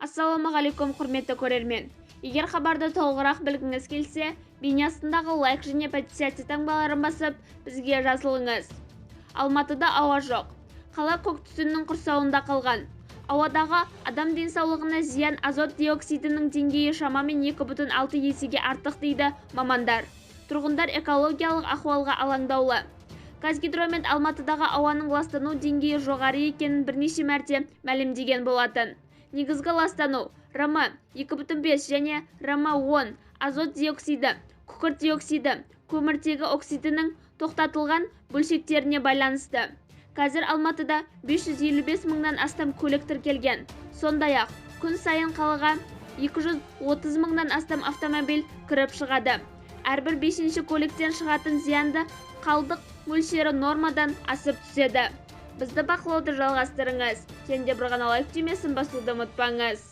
Ассалаумағалейкум, құрметті көрермен! Егер хабарды толығырақ білгіңіз келсе, бейне астындағы лайк және подписаться таңбаларын басып, бізге жазылыңыз. Алматыда ауа жоқ. Қала көк түтіннің құрсауында қалған. Ауадағы адам денсаулығына зиян азот диоксидінің деңгейі шамамен 2,6 есеге артық дейді мамандар. Тұрғындар экологиялық ахуалға алаңдаулы. Қазгидромет Алматыдағы ауаның ластану деңгейі жоғары екенін бірнеше мәрте мәлімдеген болатын. Негізгі ластану РМ 2,5 және РМ 10 азот диоксиді, күкірт диоксиді, көміртегі оксидінің тоқтатылған бөлшектеріне байланысты. Қазір Алматыда 555 мыңнан астам көлік тіркелген. Сондай-ақ, күн сайын қалаға 230 мыңнан астам автомобиль кіріп шығады. Әрбір бесінші көліктен шығатын зиянды қалдық мөлшері нормадан асып түседі. Бізді бақылауды жалғастырыңыз. Және де бір ғана лайк түймесін басуды ұмытпаңыз.